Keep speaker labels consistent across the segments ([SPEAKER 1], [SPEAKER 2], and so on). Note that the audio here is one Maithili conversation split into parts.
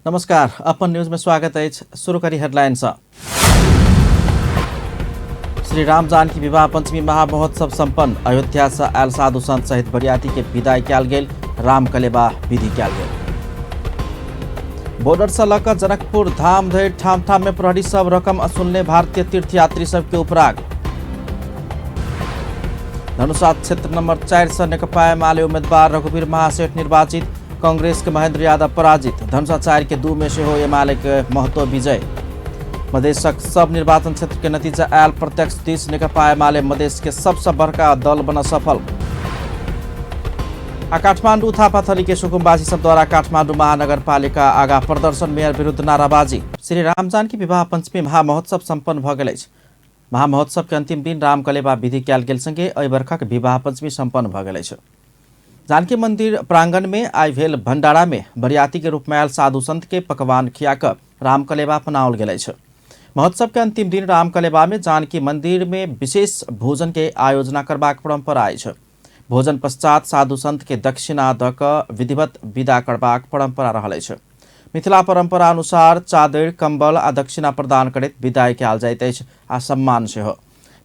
[SPEAKER 1] नमस्कार, अपन न्यूज में स्वागत है। शुरू करी हेडलाइन से। श्री राम जानकी विवाह पंचमी महामहोत्सव संपन्न। अयोध्या से आयल साधु संत सहित बरियाती के विदाई कयल गेल। रामकलेवा विधि कयल गेल। बॉर्डर से लऽ कऽ जनकपुर धाम धरि ठाम ठाम में प्रहरी सब रकम असुलने भारतीय तीर्थयात्री सबके उपराग। धनुषा क्षेत्र नंबर 4 से नेकपा एमाले उम्मीदवार रघुवीर महासेठ निर्वाचित। कांग्रेस के महेंद्र यादव पराजित। धनुषा 4 के 2 में सेहो एमाले के महतो विजय। मधेशक सब निर्वाचन क्षेत्र के नतीजा आयल प्रत्यक्ष दिस। नेकपा एमाले मधेश के सबसे बड़का दल बन सफल। आ काठमाडौँ थापाथली के सुकुम्बासी सब द्वारा काठमाडौँ महानगरपालिका आगा प्रदर्शन, मेयर विरुद्ध नाराबाजी। श्री राम जानकी विवाह पंचमी महामहोत्सव सम्पन्न भऽ गेल अछि। महामहोत्सव के अंतिम दिन रामकलेवा विधि कयल गेल संगे एहि बरखक विवाह पंचमी सम्पन्न भऽ गेल अछि। जानकी मंदिर प्रांगण में आइ भेल भंडारा में बरियाती के रूप में आयल साधु संत के पकवान खिया कऽ रामकलेवा अपनाओल गेल अछि। महोत्सव के अंतिम दिन रामकलेवा में जानकी मंदिर में विशेष भोजन के आयोजना करबाक परंपरा अछि। भोजन पश्चात साधु संत के दक्षिणा दऽ कऽ विधिवत विदा करबाक परंपरा रहल अछि। मिथिला परंपरा अनुसार चादरि, कंबल आ दक्षिणा प्रदान करैत विदाई कयल जाइत अछि आ सम्मान सेहो।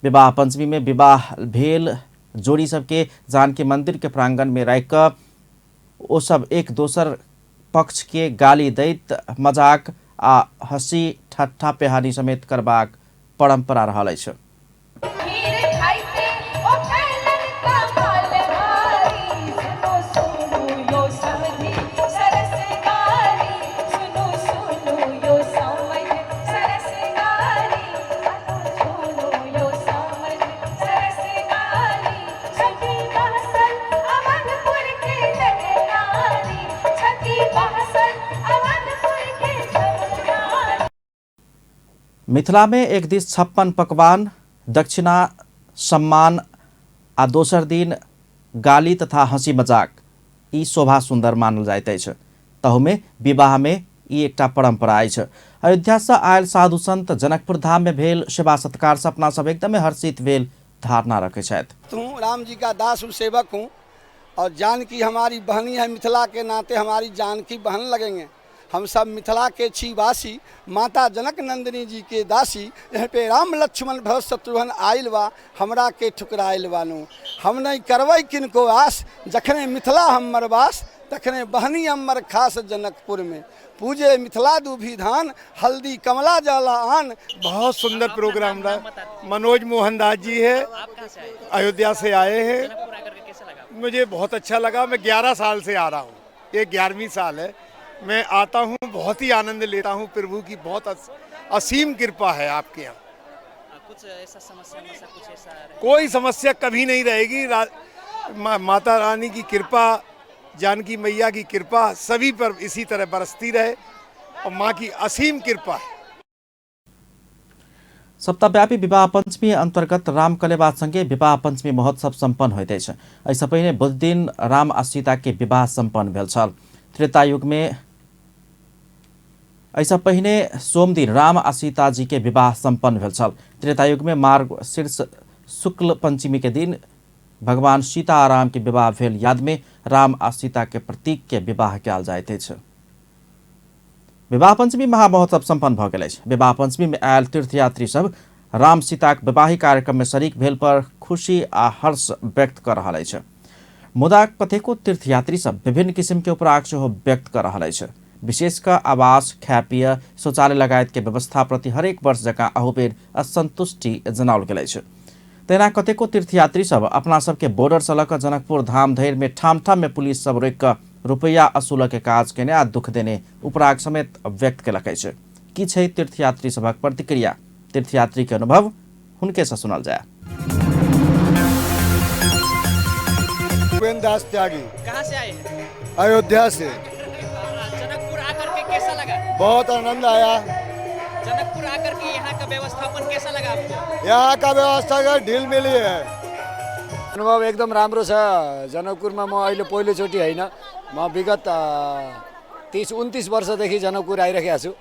[SPEAKER 1] विवाह पंचमी में विवाह भेल जोड़ी सबके जानकी मंदिर के प्रांगण में राखि कऽ ओ सब एक दोसर पक्ष के गाली दैत मजाक आ हंसी ठट्ठा पेहानी समेत करबाक परंपरा रहल अछि। मिथिला में एक दिस 56 पकवान, दक्षिणा, सम्मान आ दोसर दिन गाली तथा हंसी मजाक, ई शोभा सुंदर मानल जाइत अछि। तहुमे विवाह में ई एकटा परंपरा अछि। अयोध्या से आयल साधु संत जनकपुर धाम में भेल सेवा सत्कार से अपना सब एकदमे हर्षित भेल धारणा रखै छथि।
[SPEAKER 2] हूँ राम जी का दास हूँ, सेवक हूँ और जानकी हमारी बहनी है। मिथिला के नाते हमारी जानकी बहन लगेंगे। हम सब मिथिला के छी वासी, माता जनक नंदिनी जी के दासी। यहाँ पे राम लक्ष्मण भरत शत्रुघ्न आयल बा, हमरा के ठुकराइल बानू। हम नहीं करबै किनको आस, जखने मिथिला हमर वास, तखने बहनी हमर खास। जनकपुर में पूजे मिथिला दूभी धान, हल्दी कमला जाला आन।
[SPEAKER 3] बहुत सुंदर प्रोग्राम रहा। मनोज मोहनदास जी है, अयोध्या से आए हैं। मुझे बहुत अच्छा लगा। मैं 11 साल से आ रहा हूँ, ये 11वीं साल है मैं आता हूँ। बहुत ही आनंद लेता हूँ। प्रभु की बहुत असीम कृपा है आपके यहाँ।
[SPEAKER 4] कुछ ऐसा समस्या कुछ ऐसा?
[SPEAKER 3] कोई समस्या कभी नहीं रहेगी। माता रानी की कृपा, जानकी मैया की कृपा सभी पर इसी तरह बरसती रहे और माँ की असीम कृपा है।
[SPEAKER 1] सप्ताहव्यापी विवाह पंचमी अंतर्गत रामकलेवा संगे विवाह पंचमी महोत्सव सम्पन्न होइत अछि। एहिसँ पहिने बुध दिन राम आ सीता के विवाह सम्पन्न भेल छल। त्रेता युग में एहिसँ पहिने सोमदिन राम आ सीता जी के विवाह सम्पन्न भेल छल। त्रेता युग में मार्ग शीर्ष शुक्ल पंचमी के दिन भगवान सीता आ राम के विवाह भेल याद में राम आ सीता के प्रतीक के विवाह कयल जाइत अछि। विवाह पंचमी महामहोत्सव सम्पन्न भऽ गेल अछि। विवाह पंचमी में आयल तीर्थयात्री सब राम सीताक विवाही कार्यक्रम में शरीक भेल पर खुशी आ हर्ष व्यक्त कऽ रहल अछि। मुदा कतेको तीर्थयात्री सब विभिन्न किसिम के उपराग सेहो व्यक्त कऽ रहल अछि। विशेष कऽ आवास, खाय पिय, शौचालय लगायत के व्यवस्था प्रति हरेक वर्ष जकाँ अहू बेर असंतुष्टि जनाओल गेल अछि। तहिना कतेको तीर्थयात्री सब अपना सबके बॉर्डर से लऽ कऽ जनकपुर धाम धरि में ठाम ठाम में पुलिस सब रोकि कऽ रुपैया असूलऽ के काज केने आ दुख देने उपराग समेत व्यक्त केलक अछि। की छै तीर्थयात्री सभक प्रतिक्रिया? तीर्थयात्री के अनुभव हुनके से सुनल जाय।
[SPEAKER 5] गोविंद दास त्यागी।
[SPEAKER 4] कहाँ से आए हैं?
[SPEAKER 5] अयोध्या से।
[SPEAKER 4] जनकपुर आकर के कैसा लगा?
[SPEAKER 5] बहुत आनंद आया।
[SPEAKER 4] जनकपुर आकर के यहाँ का व्यवस्थापन कैसा लगा आपको?
[SPEAKER 5] यहाँ का व्यवस्था का ढील मिली है।
[SPEAKER 6] अनुभव एकदम राम्रो छ। जनकपुरमा म अहिले पहिलोचोटि होइन, म विगत 30-29 वर्षदेखि जनकपुर आइरहेको छु।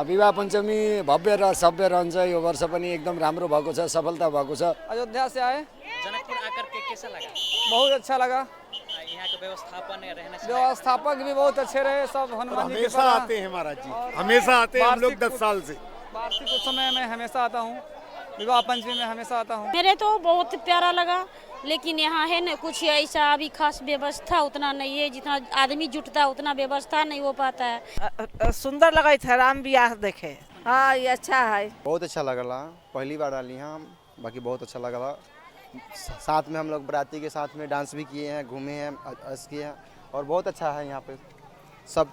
[SPEAKER 6] विवाह पञ्चमी भव्य र सभ्य रहन्छ। यो वर्ष पनि एकदम राम्रो भएको छ, सफलता भएको छ।
[SPEAKER 7] अयोध्या से आए।
[SPEAKER 4] जनकपुर आकर के कैसा लगा?
[SPEAKER 7] बहुत अच्छा लगा।
[SPEAKER 4] यहाँ के व्यवस्थापन रहना
[SPEAKER 7] व्यवस्थापक भी बहुत अच्छे रहे सब। हनुमान जी
[SPEAKER 3] हमेशा आते हैं महाराज जी, हमेशा आते हैं हम लोग 10 साल से।
[SPEAKER 7] वार्षिक उत्सव में मैं हमेशा आता हूँ, विवाह पंचमी में हमेशा आता हूँ।
[SPEAKER 8] मेरे तो बहुत प्यारा लगा, लेकिन यहाँ है न कुछ ऐसा अभी खास व्यवस्था उतना नहीं है, जितना आदमी जुटता उतना व्यवस्था नहीं हो पाता है।
[SPEAKER 9] सुंदर लगे थे राम बियाह देखे। हाँ ये अच्छा है,
[SPEAKER 10] बहुत अच्छा लगला, पहली बार आली हम, बाकी बहुत अच्छा लगला। साथ में हम लोग बराती के साथ में डांस भी किए हैं, घूमे हैं, ऐश किए हैं और बहुत अच्छा है। यहाँ पे सब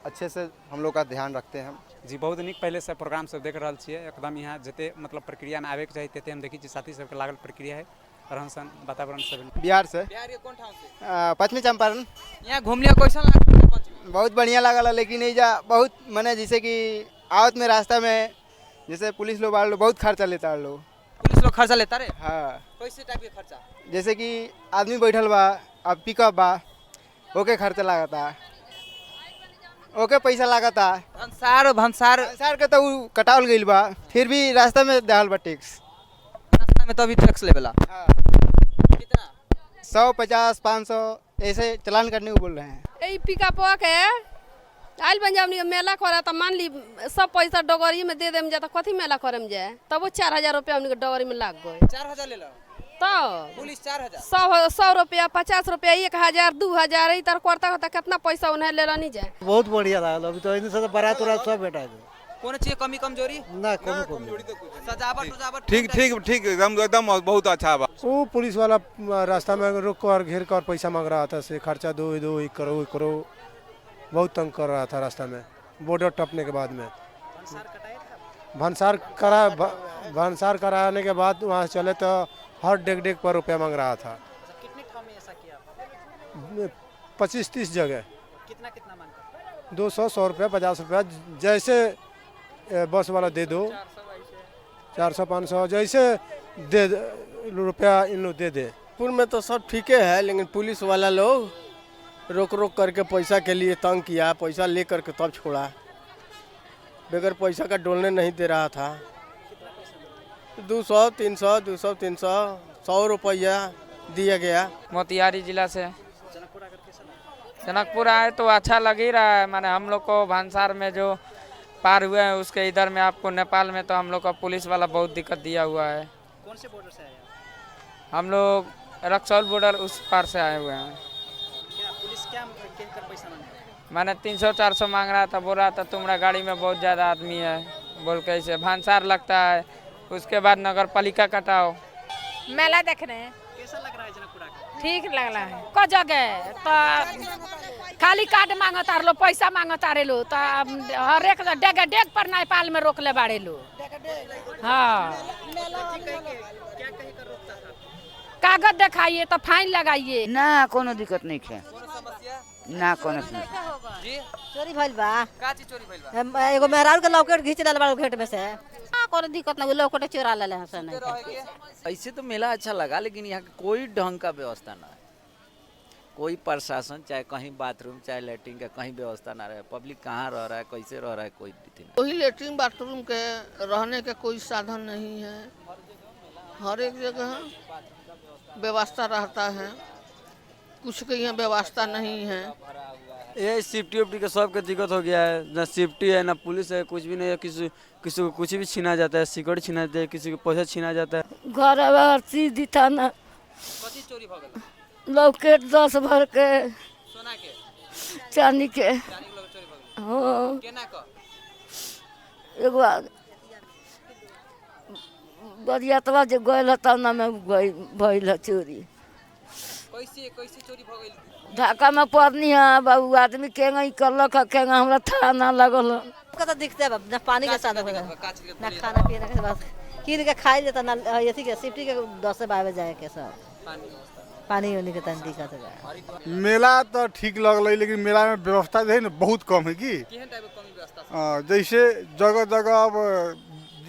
[SPEAKER 10] अच्छे से हम लोग का ध्यान रखते हैं
[SPEAKER 11] जी। बहुत नीक पहले से प्रोग्राम सब देख रहल छियै एकदम। यहाँ जते मतलब प्रक्रिया में आबे के चाही तते हम देखै छी साथी सबके लागल प्रक्रिया है, रहन सहन वातावरण सब।
[SPEAKER 10] बिहार से।
[SPEAKER 4] बिहार के कोन ठाम से?
[SPEAKER 10] पश्चिमी चंपारण।
[SPEAKER 4] यहाँ घूमने कैसा लागल?
[SPEAKER 10] बहुत बढ़िया लागल, लेकिन एजा बहुत मने जैसे कि आवत में रास्ता में जैसे पुलिस लोग लोग बहुत खर्चा लेता है लोग।
[SPEAKER 4] पुलिस लोग खर्चा लेता रे?
[SPEAKER 10] हाँ।
[SPEAKER 4] कैसे टाइप के खर्चा?
[SPEAKER 10] जैसे कि आदमी बैठल बा, अब पिकअप बा, ओके खर्चा लागता, ओके पैसा लागता।
[SPEAKER 4] भंसार भंसार
[SPEAKER 10] भंसार के तो उ कटावल गइल बा, फिर भी रास्ता में दहल बा टैक्स।
[SPEAKER 4] रास्ता में तो अभी टैक्स लेवेला।
[SPEAKER 10] हाँ।
[SPEAKER 4] कितना?
[SPEAKER 10] 150 500 ऐसे चलान करने को बोल रहे हैं।
[SPEAKER 12] ए पिकअप के आयल बन जाए मेला करे तो मान ली सब पैसा डगरी में they them जाता, कथी मेला करे में जाए? तब वो 4000 रुपया हमने डगरी में लाग गए।
[SPEAKER 4] 4000 ले लो
[SPEAKER 12] तो
[SPEAKER 4] पुलिस 4000
[SPEAKER 12] 100 रुपया 50 रुपया 1000 2000 ई तर करता करता कितना पैसा उन्हें ले नहीं जाए।
[SPEAKER 13] बहुत बढ़िया लागल। अभी तो एने से बारात उरात सब भेटा गए।
[SPEAKER 4] कोनो चीज कमी कमजोरी
[SPEAKER 13] ना? कमी
[SPEAKER 4] सजावट उजावट
[SPEAKER 14] ठीक ठीक ठीक एकदम एकदम बहुत अच्छा बा।
[SPEAKER 15] वो पुलिस वाला रास्ता में रोक कर घेर कर पैसा मांग रहा था, से खर्चा दो दो ये करो ये करो, बहुत तंग कर रहा था रास्ता में। बॉर्डर टपने के बाद में भंसार करा, भंसार कराने के बाद वहाँ से चले तो हर डेग डेग पर रुपया मांग रहा था।
[SPEAKER 4] कितने ठाम में ऐसा किया?
[SPEAKER 15] 25-30 जगह।
[SPEAKER 4] कितना कितना मांगता?
[SPEAKER 15] 200 100 रुपया 50 रुपया, जैसे बस वाला दे दो, 400 500 जैसे दे रुपया इन लोग दे दे।
[SPEAKER 16] पुर में तो सब ठीक है, लेकिन पुलिस वाला लोग रोक रोक करके पैसा के लिए तंग किया, पैसा ले करके तब छोड़ा, बगैर पैसा का डोलने नहीं दे रहा था। 200 300 200 300 100 रुपया दिया गया।
[SPEAKER 17] मोतिहारी जिला से जनकपुर आए तो अच्छा लग ही रहा है। माने हम लोग को भंसार में जो पार हुए हैं उसके इधर में आपको नेपाल में तो हम लोग का पुलिस वाला बहुत दिक्कत दिया हुआ है।
[SPEAKER 4] कौन से बॉर्डर से आए?
[SPEAKER 17] हम लोग रक्सौल बॉर्डर उस पार से आए हुए हैं।
[SPEAKER 4] क्या पुलिस क्या कहकर पैसा मांग रहा है?
[SPEAKER 17] मैंने 300-400 मांग रहा था, बोल रहा था तुम्हारा गाड़ी में बहुत ज़्यादा आदमी है बोल के। ऐसे भंसार लगता है, उसके बाद नगर पालिका कटाओ।
[SPEAKER 18] मेला देख रहे हैं।
[SPEAKER 4] कैसा लग रहा है जनकपुर आकर?
[SPEAKER 18] ठीक लग रहा है। को जगह तो खाली कार्ड मांगता लो, पैसा मांगता रे लो, तो हर एक डेग डेग पर नेपाल में रोक ले बाड़े लो। हाँ, कागज दिखाइए तो फाइन लगाइए
[SPEAKER 19] ना, कोनो दिक्कत नहीं है ना, कोनो
[SPEAKER 4] जी।
[SPEAKER 20] चोरी भइल बा।
[SPEAKER 4] का चीज चोरी भइल बा?
[SPEAKER 20] एगो मेहरारू के लॉकेट घींच लेल बा गेट में से। हां, कोनो दिक्कत ना, लॉकेट चोरा लेले हसन।
[SPEAKER 21] ऐसे तो मेला अच्छा लगा, लेकिन यहाँ कोई ढंग का व्यवस्था ना है, कोई प्रशासन चाहे कहीं बाथरूम चाहे लैट्रिन का कहीं व्यवस्था ना रहे। पब्लिक कहाँ रह रहा है, कैसे रह रहा है, कोई नहीं।
[SPEAKER 22] वही लैट्रिन बाथरूम के रहने के कोई साधन नहीं है। हर एक जगह व्यवस्था रहता है, कुछ के यहाँ व्यवस्था नहीं है।
[SPEAKER 23] ये सेफ्टी वेफ्टी का सबके दिक्कत हो गया है, ना सेफ्टी है ना पुलिस है, कुछ भी नहीं है। किसी किसी को कुछ भी छीना जाता है, सिगरेट छीना जाता है, किसी को पैसा छीना जाता है।
[SPEAKER 24] घर हर चीज दिता ना,
[SPEAKER 4] चोरी भ गेल?
[SPEAKER 24] लॉकेट 10 भर के,
[SPEAKER 4] सोना के,
[SPEAKER 24] चांदी के।
[SPEAKER 4] हो केना क?
[SPEAKER 24] एगो बरियातवा जे गइल तब में भइल चोरी।
[SPEAKER 4] कैसे कैसे चोरी भ गेल?
[SPEAKER 24] ढाका में पड़नी है बाबू, आदमी केंगा ही करलक, केंगा हमरा था ना लगल।
[SPEAKER 20] का दिखते बा ना पानी के साधन ना खाना पीना के, बस कीन के खाई लेता ना। अथी के सिफ्टी के 10 से 12 बजे जाए के सब पानी उनी के तन दिक्कत है।
[SPEAKER 25] मेला तो ठीक लगल, लेकिन मेला में व्यवस्था जो है ना बहुत कम है। की
[SPEAKER 4] केहन टाइप के कमी व्यवस्था?
[SPEAKER 25] जैसे जगह जगह अब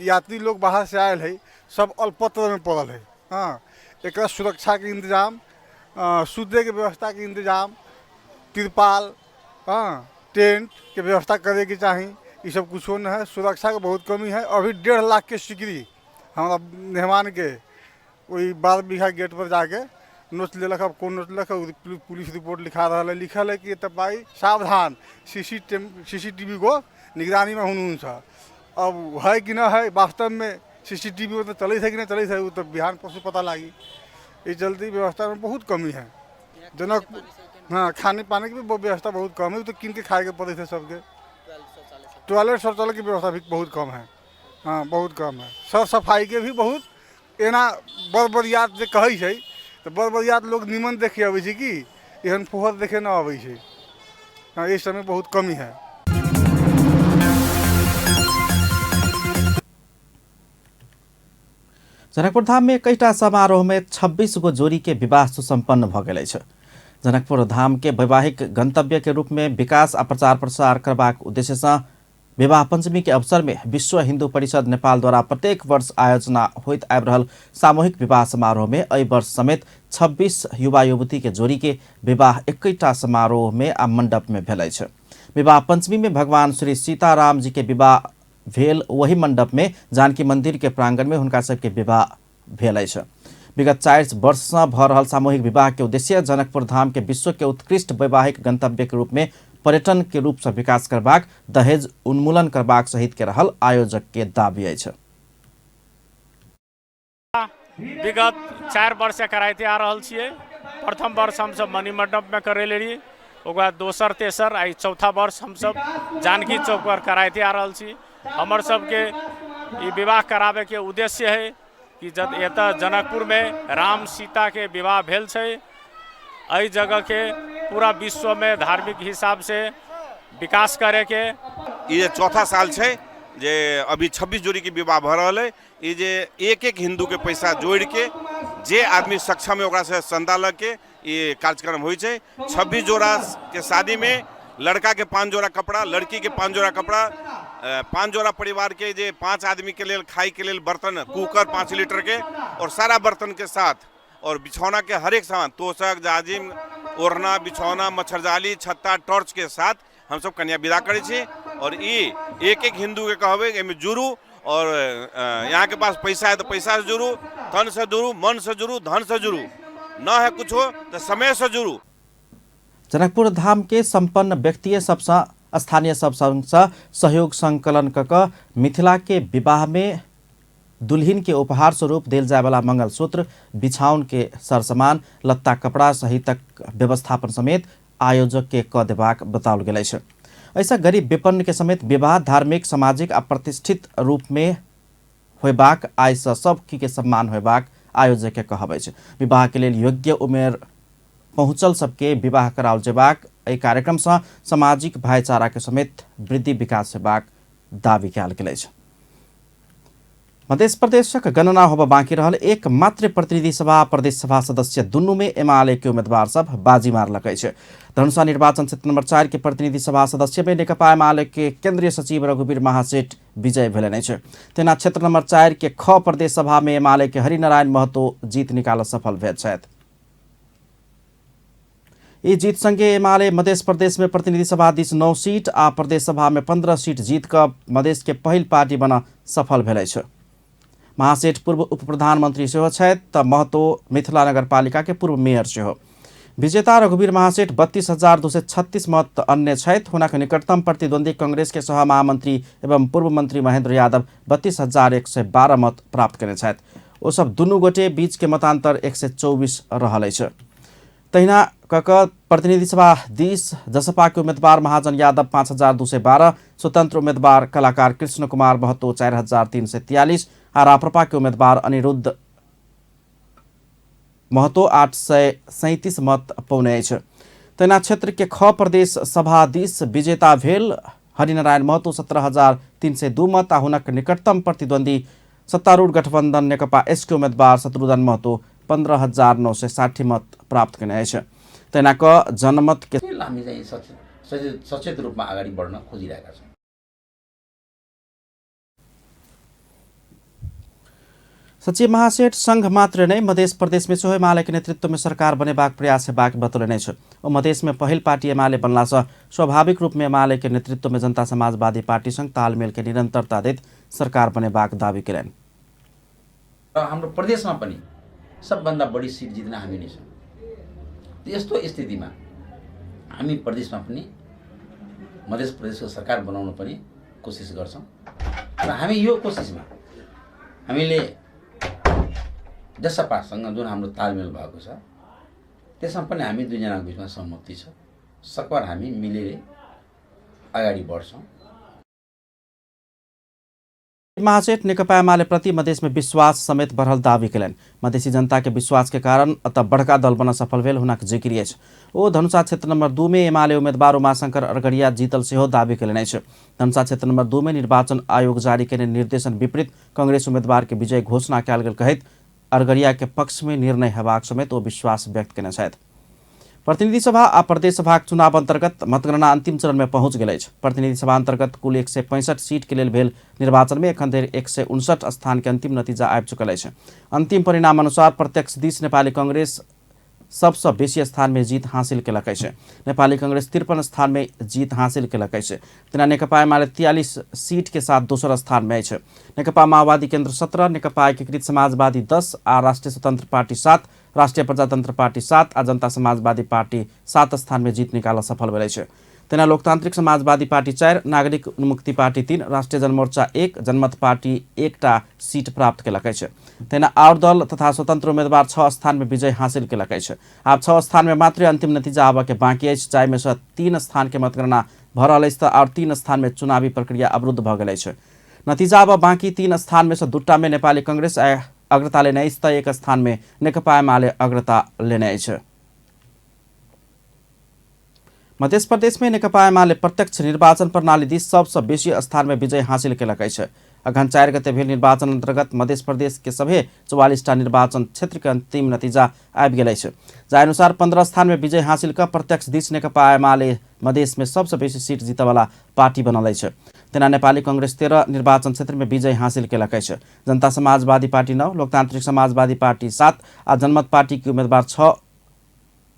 [SPEAKER 25] यात्री लोग बाहर से आयल है, सब अल्पत्र में पड़ल है। हाँ, एक सुरक्षा के इंतजाम, सूते के व्यवस्था के इंतजाम, तिरपाल, हाँ, टेंट के व्यवस्था करे के चाही, ये सब कुछो न है। सुरक्षा के बहुत कमी है। अभी 1.5 लाख के सिकरी हमारा मेहमान के वही 12 बीघा गेट पर जाके नोच लेलक। अब कोन नोचलक, पुलिस रिपोर्ट लिखा रहल है। लिखल है कि तपाईँ सावधान, सीसीटीवी को निगरानीमा हुनुहुन्छ। अब है कि न है, वास्तवमे सीसीटीवी तो चलैत है कि नहीं चलैत है, वो तो बिहान परसों पता लागी। इस जल्दी व्यवस्था में बहुत कमी है जनकपुर। हाँ, खाने पाने की भी व्यवस्था बहुत कम है, तो किन के खाए के पड़े थे सबके। टॉयलेट शौचालय की व्यवस्था भी बहुत कम है। हाँ, बहुत कम है। सर सफाई के भी बहुत एना बर बरियात जे कहै छै तो बर बरियात लोग निमन देखे अबै छै कि एहन फोहर देखे न अबै छै। हाँ, इस समय बहुत कमी है।
[SPEAKER 1] जनकपुर धाम में कईटा समारोह में 26 गो जोड़ी के विवाह सुसंपन्न भ गेल अछि। जनकपुर धाम के वैवाहिक गंतव्य के रूप में विकास आ प्रचार प्रसार करबाक उद्देश्य से विवाह पंचमी के अवसर में विश्व हिंदू परिषद नेपाल द्वारा प्रत्येक वर्ष आयोजना होइत आबि रहल सामूहिक विवाह समारोह में एहि वर्ष समेत 26 युवा युवती के जोड़ी के विवाह एकैटा समारोह में आ मंडप में भेल अछि। विवाह पंचमी में भगवान श्री सीताराम जी के विवाह भेल वही मंडप में जानकी मंदिर के प्रांगण में हुनका सबके विवाह भेल अछि। विगत 4 वर्ष से भ रहल सामूहिक विवाह के उद्देश्य जनकपुर धाम के विश्व के उत्कृष्ट वैवाहिक गंतव्य के रूप में पर्यटन के रूप से विकास करबाक, दहेज उन्मूलन करबाक सहित के रहल आयोजक के दावी अछि।
[SPEAKER 2] विगत 4 वर्ष कराइते आ रहल छियै। प्रथम वर्ष हमसब मणि मंडप में करेले रही, ओकर बाद दोसर तेसर आ चौथा वर्ष हमसब जानकी चौक पर कराइते आ रहल छी। हमर सबके ई विवाह कराबे के उद्देश्य है कि जब एतऽ जनकपुर में राम सीता के विवाह भेल छै, एहि जगह के पूरा विश्व में धार्मिक हिसाब से विकास करे के।
[SPEAKER 14] ये चौथा साल छै जे अभी 26 जोड़ी के विवाह भ रहल है। ये जे एक एक हिंदू के पैसा जोड़ के जे आदमी सक्षम है ओकरा से चंदा लग के ये कार्यक्रम होइ छै। 26 जोड़ा के शादी में लड़का के 5 जोड़ा कपड़ा, लड़की के 5 जोड़ा कपड़ा, 5 जोड़ा परिवार के जे 5 आदमी के लेल खाई के लेल बर्तन कुकर 5 लीटर के और सारा बर्तन के साथ और बिछौना के हरेक सामान तोशक जाजिम ओढ़ना बिछौना मच्छरजाली छत्ता टॉर्च के साथ हम सब कन्या विदा करै छी। और ई एक एक हिंदू के कहबै एहिमे जुड़ू और यहाँ के पास पैसा है तो पैसा से जुड़ू, तन से जुड़ू, मन से जुड़ू, धन से जुड़ू, न है कुछ हो तो समय से जुड़ू।
[SPEAKER 1] जनकपुर धाम के संपन्न व्यक्ति सबसँ स्थानीय सब सँ सहयोग संकलन क मिथिला के विवाह में दुल्हिन के उपहार स्वरूप देल जाय वाला मंगलसूत्र, बिछाउन के सरसामान, लत्ता कपड़ा सहितक व्यवस्थापन समेत आयोजक के क देबाक बताओल गेल अछि। ऐसा गरीब विपन्न के समेत विवाह धार्मिक, सामाजिक आ प्रतिष्ठित रूप में होयबाक, आय सँ सब के सम्मान होयबाक आयोजक के कहब अछि। विवाह के लेल योग्य उमेर पहुँचल सबके विवाह कराओल जेबाक एहि कार्यक्रम सँ सामाजिक भाईचारा के समेत वृद्धि विकास हेबाक दावी कयल गेल अछि। मध्य प्रदेशक गणना होबऽ बाँकी रहल एक मात्र प्रतिनिधि सभा प्रदेश सभा सदस्य दुनू में एमाले के उम्मीदवार सब बाजी मारलक अछि। धनुषा निर्वाचन क्षेत्र नंबर 4 के प्रतिनिधि सभा सदस्य में नेकपा एमाले के केंद्रीय सचिव रघुवीर महासेठ विजय भेलनि अछि। तेना क्षेत्र नंबर 4 के ख प्रदेश सभा में एमाले के हरिनारायण महतो जीत निकालऽ सफल भेल छथि। ई जीत संगे एमाले मध्य प्रदेश में प्रतिनिधि सभा this 9 seat आ प्रदेश सभा में 15 सीट जीत कऽ मधेश के पहिल पार्टी बना सफल भेल अछि। महासेठ पूर्व उप प्रधानमंत्री सेहो छथि तऽ महतो मिथिला नगरपालिका के पूर्व मेयर सेहो। विजेता रघुवीर महासेठ 32,236 मत अन्य छथि। हुनक निकटतम प्रतिद्वंदी कांग्रेस के सह महामंत्री एवं पूर्व मंत्री महेंद्र यादव 32,112 मत प्राप्त कयने छथि। ओ सब दुनू गोटे बीच के मतांतर 124 रहल अछि। तहिना कक प्रतिनिधि सभा दिस जसपा के उम्मीदवार महाजन यादव 5,212, स्वतंत्र उम्मीदवार कलाकार कृष्ण कुमार महतो 4,343 आ राप्रपा के उम्मीदवार अनिरुद्ध महतो 837 मत पौने अछि। तहिना क्षेत्र के ख प्रदेश सभा दिस विजेता भेल हरिनारायण महतो 17,302 मत आ हुनक निकटतम प्रतिद्वंदी सत्तारूढ़ गठबंधन नेकपा एस के उम्मीदवार शत्रुघ्न महतो 15,960 मत प्राप्त कयने अछि। तहिना क जनमत के
[SPEAKER 3] हामी चाहिँ सचेत रूपमा अगाडि बढ्न खोजिरहेका छौँ।
[SPEAKER 1] सचिव महासेठ संघ मात्र नै मध्य प्रदेश में सेहो एमाले के नेतृत्व में सरकार बनेबाक प्रयास हेबाक बतौलनि अछि। ओ मधेश में पहिल पार्टी एमाले बनलासँ स्वाभाविक रूप में एमाले के नेतृत्व में जनता समाजवादी पार्टी संग तालमेल के निरंतरता दैत सरकार बनेबाक दावी कयलनि।
[SPEAKER 3] र हाम्रो प्रदेशमा पनि सबभन्दा बढी सिट जित्न हामी नै छौँ। त्यस्तो स्थितिमा हामी प्रदेशमा पनि मध्य प्रदेशको सरकार बनाउन पनि कोसिस गर्छौँ र हामी यो कोसिसमा हामीले जसपासँग जुन हाम्रो तालमेल भएको छ त्यसमा पनि हामी दुईजनाको बिचमा सहमति छ। सकभर हामी मिलेर अगाडि बढ्छौँ।
[SPEAKER 1] महासचिव नेकपा एमाले प्रति मधेस में विश्वास समेत बढ़ल दावी कयलनि। मधेसी जनता के विश्वास के कारण अतः बड़का दल बन सफल भेल हुनक जिक्र अछि। ओ धनुषा क्षेत्र नंबर 2 में एमाले उम्मीदवार उमाशंकर अरगरिया जीतल सेहो दावी कयलनि अछि। धनुषा क्षेत्र नंबर 2 में निर्वाचन आयोग जारी कयने निर्देशन विपरीत कांग्रेस उम्मीदवार के विजय घोषणा कयल गेल कहैत अरगरिया के पक्ष में निर्णय हेबाक समेत ओ विश्वास व्यक्त कयने छथि। प्रतिनिधि सभा आ प्रदेश सभाक चुनाव अंतर्गत मतगणना अंतिम चरण में पहुंच गेल अछि। प्रतिनिधि सभा अंतर्गत कुल 165 सीट के लेल भेल निर्वाचन में एखन धरि 159 स्थान के अंतिम नतीजा आबि चुकल अछि। अंतिम परिणाम अनुसार प्रत्यक्ष दिस नेपाली कांग्रेस सबसँ बेसी स्थान में जीत हासिल केलक अछि। नेपाली कांग्रेस 53 स्थान में जीत हासिल केलक अछि। तेना नेकपा एमाले 43 सीट के साथ दोसर स्थान में अछि। नेकपा माओवादी केन्द्र 17, नेकपा एकीकृत समाजवादी 10 आ राष्ट्रिय स्वतंत्र पार्टी 7, राष्ट्रिय प्रजातंत्र पार्टी 7 आ जनता समाजवादी पार्टी 7 स्थान में जीत निकाल सफल भेल अछि। तेना लोकतांत्रिक समाजवादी पार्टी 4, नागरिक उन्मुक्ति पार्टी 3, राष्ट्रिय जनमोर्चा 1, जनमत पार्टी 1 सीट प्राप्त केलक अछि। तेना आओर दल तथा स्वतंत्र उम्मीदवार 6 स्थान में विजय हासिल केलक अछि। आब 6 स्थान में मात्र अंतिम नतीजा आबय के बाकी अछि, जाहिमे सँ 3 स्थान के मतगणना भऽ रहल अछि तऽ आओर 3 स्थान में चुनावी प्रक्रिया अवरुद्ध भऽ गेल अछि। नतीजा आब बाकी 3 स्थान में सँ 2 में नेपाली कांग्रेस अग्रता लेने अछि तऽ 1 स्थान में नेकपा एमाले अग्रता लेने अछि। मध्य प्रदेश में नेकपा एमाले प्रत्यक्ष निर्वाचन प्रणाली दिस सबसँ बेसी स्थान में विजय हासिल केलक अछि। अघन 4 गते भेल निर्वाचन अंतर्गत मध्य प्रदेश के सभे 44टा निर्वाचन क्षेत्र के अंतिम नतीजा आबि गेल अछि। जाहि अनुसार 15 स्थान में विजय हासिल कऽ प्रत्यक्ष दिस नेकपा एमाले मधेश में सबसँ बेसी सीट जीतऽवाला पार्टी बनल अछि। तेना नेपाली कांग्रेस 13 निर्वाचन क्षेत्र में विजय हासिल केलक अछि। जनता समाजवादी पार्टी 9, लोकतांत्रिक समाजवादी पार्टी 7 आ जनमत पार्टी के उम्मीदवार 6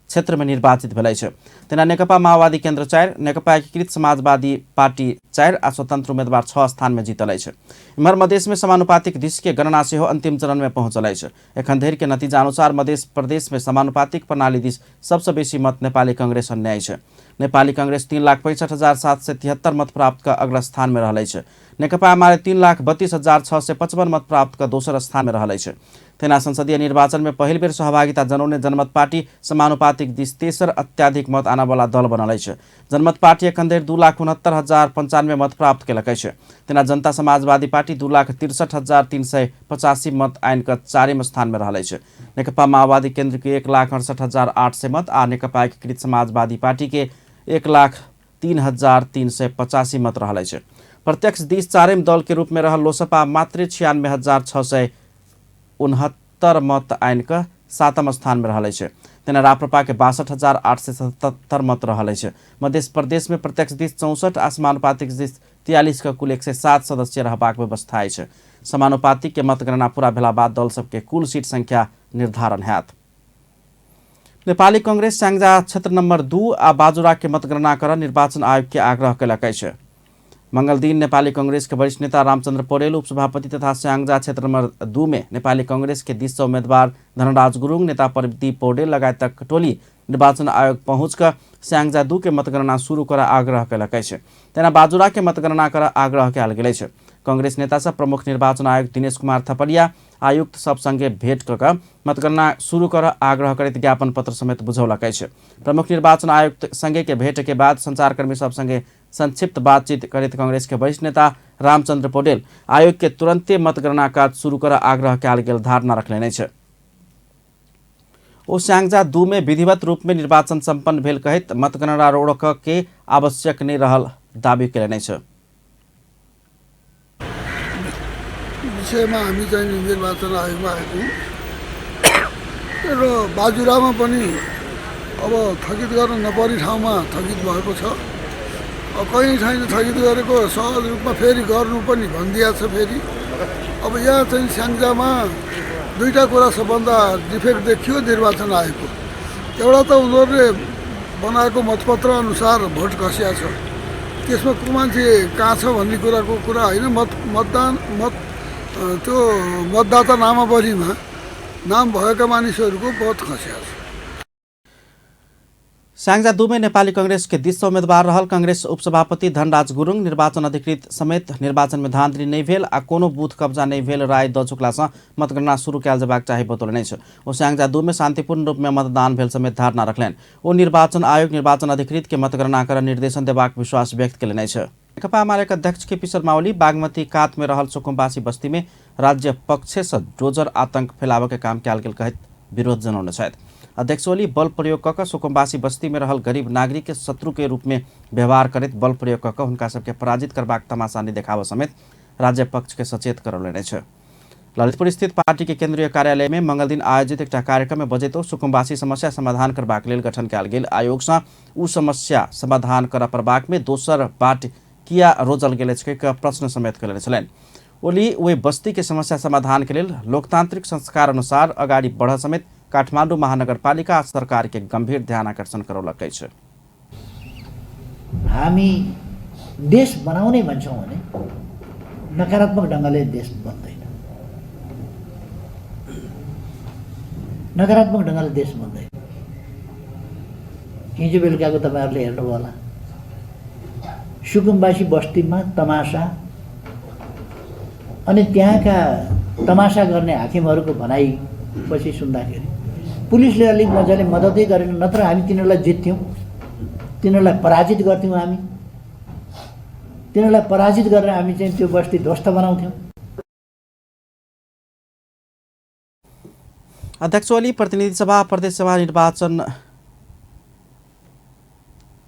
[SPEAKER 1] क्षेत्र में निर्वाचित भेल अछि। तेना नेकपा माओवादी केन्द्र 4, नेकपा एकीकृत समाजवादी पार्टी 4 आ स्वतंत्र उम्मीदवार 6 स्थान में जीतल अछि। इम्हर मधेश में समानुपातिक दिस के गणना सेहो अंतिम चरण में पहुंचल अछि। एखन धरि के नतीजा अनुसार मध्य प्रदेश में समानुपातिक प्रणाली दिस सबसँ बेसी मत नेपाली कांग्रेस अन्य अछि। नेपाली कांग्रेस 3,65,773 मत प्राप्त कऽ अग्र स्थान में रहल अछि। नेकपा एमाले 3,32,655 मत प्राप्त कऽ दोसर स्थान में रहल अछि। तेना संसदीय निर्वाचन में पहिल बेर सहभागिता जनौने जनमत पार्टी समानुपातिक दिस तेसर अत्याधिक मत आनयवला दल बनल अछि। जनमत पार्टी एखन धरि 2,69,095 मत प्राप्त केलक अछि। तेना जनता समाजवादी पार्टी 2,63,385 मत आनि कऽ 4म स्थान में रहल अछि। नेकपा माओवादी केन्द्र के 1,68,800 मत आ नेकपा एकीकृत समाजवादी पार्टी के 1,03,385 मत रहल अछि। प्रत्यक्ष दिस 4म दल के रूप में रहल लोसपा मात्र 96,669 मत आनि कऽ 7म स्थान में रहल अछि। तेना राप्रपा के 62,877 मत रहल अछि। मध्य प्रदेश में प्रत्यक्ष दिस 64 आ समानुपातिक दिस 43 के कुल 107 सदस्य रहबाक व्यवस्था अछि। समानुपातिक के मतगणना पूरा भेला बाद दल सबके कुल सीट संख्या निर्धारण हैत। नेपाली कांग्रेस स्याङ्जा क्षेत्र नंबर 2 आ बाजुरा के मतगणना कर निर्वाचन आयोग के आग्रह केलक अछि। मंगल दिन नेपाली कांग्रेस के वरिष्ठ नेता रामचंद्र पौडेल उपसभापति तथा स्याङ्जा क्षेत्र नंबर 2 में नेपाली कांग्रेस के दिस उम्मीदवार धनराज गुरुङ, नेता प्रदीप पौडेल लगायतक टोली निर्वाचन आयोग पहुँच कऽ स्याङ्जा 2 के मतगणना शुरू कर आग्रह केलक अछि। तेना बाजुरा के मतगणना कर आग्रह कयल गेल अछि। कांग्रेस नेता सब प्रमुख निर्वाचन आयुक्त दिनेश कुमार थपलिया आयुक्त सब संगे भेंट कऽ मतगणना शुरू कर आग्रह करैत ज्ञापन पत्र समेत बुझौलक अछि। प्रमुख निर्वाचन आयुक्त संगे के भेंट के बाद संचारकर्मी सब संगे संक्षिप्त बातचीत करैत कांग्रेस के वरिष्ठ नेता रामचंद्र पौडेल आयोग के तुरंते मतगणना काज शुरू कर आग्रह कयल गेल धारणा रखलनि अछि। ओ स्याङ्जा 2 में विधिवत रूप में निर्वाचन सम्पन्न भेल कहैत मतगणना रोकऽ के आवश्यक नहि रहल दावी कयलनि अछि।
[SPEAKER 5] विषयमा हामी चाहिँ निर्वाचन आयोगमा आएको र बाजुरामा पनि अब थकित गर्न नपर्ने ठाउँमा थकित भएको छ। अब कहीँ छैन थकित गरेको, सहज रूपमा फेरि गर्नु पनि भनिदिएको छ। फेरि अब यहाँ चाहिँ स्याङ्जामा दुईवटा कुरा सबभन्दा डिफेक्ट देखियो निर्वाचन आयोगको। एउटा त उनीहरूले बनाएको मतपत्र अनुसार भोट खसिया छ, त्यसमा को मान्छे कहाँ छ भन्ने कुराको कुरा होइन। मतदान मत त्यो मतदाता नामावलीमा नाम भएका मानिसहरूको मत खसिया छ।
[SPEAKER 1] स्याङ्जा 2 में नेपाली कांग्रेस के दिस उम्मेदवार रहल कांग्रेस उपसभापति धनराज गुरुङ निर्वाचन अधिकृत समेत निर्वाचन में धांधली नहि भेल आ कोनो बूथ कब्जा नहि भेल राय दऽ चुकला सँ मतगणना शुरू कयल जेबाक चाही बतौलनि अछि। ओ स्याङ्जा 2 में शांतिपूर्ण रूप में मतदान भेल समेत धारणा रखलनि। ओ निर्वाचन आयोग निर्वाचन अधिकृत के मतगणना कर निर्देशन देबाक विश्वास व्यक्त केलनि अछि। नेकपा एमालेक अध्यक्ष केपी शर्मा ओली बागमती कात में रहल सुकुम्बासी बस्ती में राज्य पक्ष से डोजर आतंक फैलाबऽ के काम कयल गेल कहैत विरोध जनौने छथि। अध्यक्ष ओली बल प्रयोग कऽ सुकुम्बासी बस्ती में रहल गरीब नागरिक के शत्रु के रूप में व्यवहार करैत बल प्रयोग कऽ हुनका सबके पराजित करबाक तमाशा नहि देखाबऽ समेत राज्य पक्ष के सचेत करौलनि अछि। ललितपुर स्थित पार्टी के केंद्रीय कार्यालय में मंगलदिन आयोजित एकटा कार्यक्रम में बजैत ओ सुकुम्बासी समस्या समाधान करबाक लेल गठन कयल गेल आयोग सँ उ समस्या समाधान करऽ पड़बाक में दोसर बाट किया रोजल गेल अछि के प्रश्न समेत कयलनि छलनि। ओली ओहि बस्ती के समस्या समाधान के लेल लोकतांत्रिक संस्कार अनुसार अगाडि बढ़ समेत काठमाडौँ महानगरपालिका सरकार के गंभीर ध्यान आकर्षण करौलक अछि।
[SPEAKER 6] हामी देश बनाउने भन्छौँ भने नकारात्मक ढङ्गले देश बन्दैन, नकारात्मक ढङ्गले देश बन्दैन। हिजो बेलुकाको तपाईँहरूले हेर्नुभयो होला, सुकुम्बासी बस्तीमा तमासा अनि त्यहाँका तमासा गर्ने हाकिमहरूको भनाइ पछि सुन्दाखेरि पुलिसले अलिक मजाले मद्दतै गरेन, नत्र हामी तिनीहरूलाई जित्थ्यौँ, तिनीहरूलाई पराजित गर्थ्यौँ, हामी तिनीहरूलाई पराजित गरेर हामी चाहिँ त्यो बस्ती ध्वस्त बनाउँथ्यौँ।
[SPEAKER 1] अध्यक्ष ओली प्रतिनिधि सभा प्रदेश सभा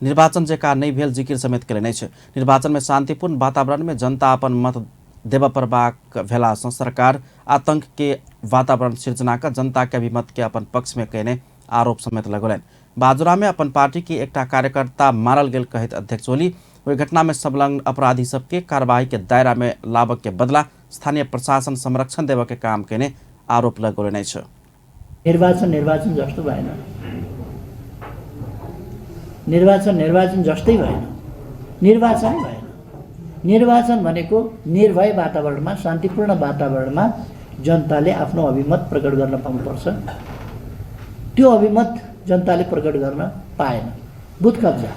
[SPEAKER 1] निर्वाचन जेका नहि भेल जिकिर समेत केलनि अछि। निर्वाचन में शांतिपूर्ण वातावरण में जनता अपन मत देबऽ पड़बाक भेला सँ सरकार आतंक के वातावरण सिर्जना कऽ जनता के अभिमत के अपन पक्ष में कयने आरोप समेत लगौलनि। बाजुरा में अपन पार्टी के एकटा कार्यकर्ता मारल गेल कहैत अध्यक्ष ओली ओहि घटना में संलग्न अपराधी सबके कार्रवाई के दायरा में लाबऽ के बदला स्थानीय प्रशासन संरक्षण देबऽ के काम कयने आरोप लगौलनि अछि।
[SPEAKER 6] निर्वाचन निर्वाचन जस्तो भएन, निर्वाचन निर्वाचन जस्तै भएन, निर्वाचन भएन। निर्वाचन भनेको निर्भय वातावरणमा, शान्तिपूर्ण वातावरणमा जनताले आफ्नो अभिमत प्रकट गर्न पाउनुपर्छ। त्यो अभिमत जनताले प्रकट गर्न पाएन। बुथ कब्जा,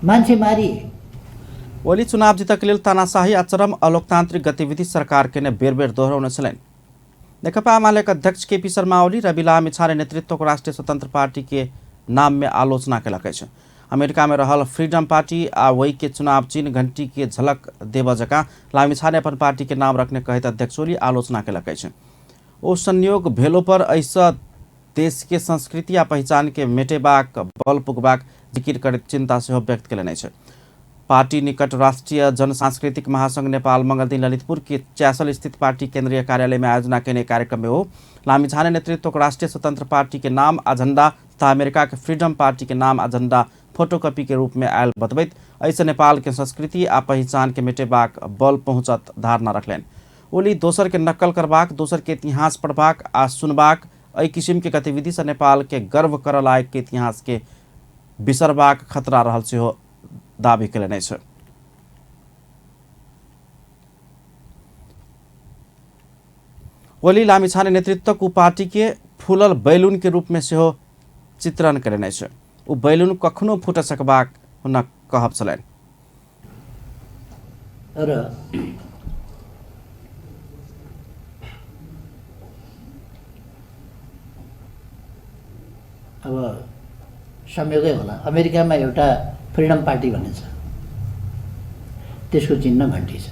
[SPEAKER 6] मान्छे मारिए।
[SPEAKER 1] ओली चुनाव जितक लेल तानाशाही आ चरम अलोकतांत्रिक गतिविधि सरकार के बेर बेर दोहरौने छलनि। नेकपा एमालेक अध्यक्ष केपी शर्मा ओली रवि लामिछाने नेतृत्वको राष्ट्रिय स्वतंत्र पार्टी के नाम में आलोचना केलक अछि। अमेरिका में रहल फ्रीडम पार्टी आ वही के चुनाव चिन्ह घंटी के झलक देबऽ जकाँ लामिछाने अपन पार्टी के नाम रखने कहैत अध्यक्ष ओली आलोचना केलक अछि। ओ संयोग भेलो पर एहिसँ देश के संस्कृति आ पहिचान के मेटेबाक बल पुगबाक जिकिर करैत चिंता सेहो व्यक्त केलनि अछि। पार्टी निकट राष्ट्रिय जनसांस्कृतिक महासंघ नेपाल मंगलदिन ललितपुर के च्यासल स्थित पार्टी केंद्रीय कार्यालय में आयोजना केने कार्यक्रम में ओ लामिछाने नेतृत्व राष्ट्रिय स्वतंत्र पार्टी के नाम आ झंडा तथा अमेरिका के फ्रीडम पार्टी के नाम आ झंडा फोटोकॉपी के रूप में आयल बतबैत एहिसँ नेपाल के संस्कृति आ पहिचान के मेटेबाक बल पहुँचत धारणा रखलनि। ओली दोसर के नक्कल करबाक, दोसर के इतिहास पढ़बाक आ सुनबाक एहि किसिम के गतिविधि से नेपाल के गर्व करऽ लायक के इतिहास के बिसरबाक खतरा रहल सेहो दावी केलनि अछि। ओली लामिछाने नेतृत्वक उ पार्टी के फूलल बैलून के रूप में सेहो चित्रण केलनि अछि। ओ बैलून कखनो फूट सकबाक हुनक कहब छलनि।
[SPEAKER 6] र अब संयोगै होला, अमेरिकामा एउटा फ्रिडम पार्टी भन्ने छ, त्यसको चिन्ह घन्टी छ।